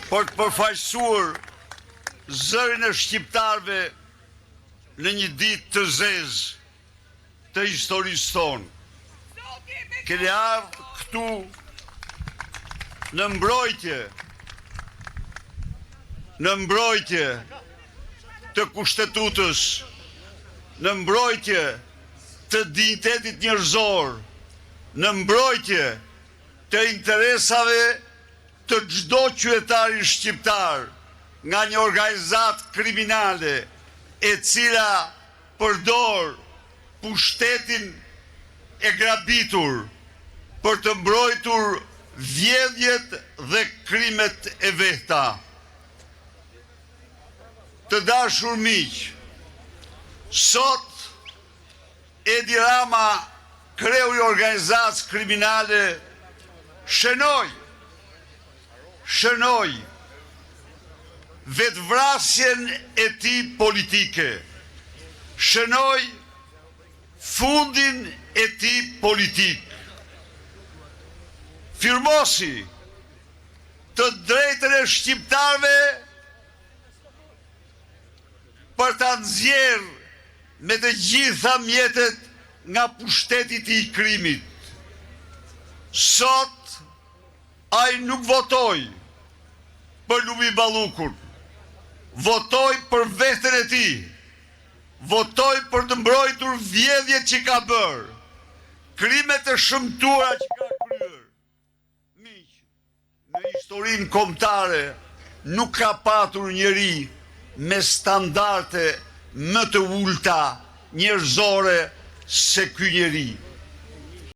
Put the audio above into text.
Për të përfaqësuar zërin e shqiptarëve në një ditë të zezë të historisë tonë. Keni ardhur këtu në mbrojtje në mbrojtje të Kushtetutës, në mbrojtje të dinjitetit njerëzor, në mbrojtje të interesave të çdo qytetari shqiptar nga një organizatë kriminale e cila përdor pushtetin e grabitur për të mbrojtur vjedhjet dhe krimet e veta. Të dashur miq, sot Edi Rama, kreu i organizatës kriminale, shënoi shënoi vetëvrasjen e tij politike, shënoi fundin e tij politik. Firmosi të drejtën e shqiptarëve për ta nxjerrë me të gjitha mjetet nga pushteti i tij i krimit. Sot ai nuk votoi për Lubi Ballukun, votoi për veten e tij, votoi për të mbrojtur vjedhjet që ka bërë, krimet e shëmtuara që ka kryer. Miq, në historinë kombëtare nuk ka patur njeri me standarde më të ulëta njerëzore se ky njeri.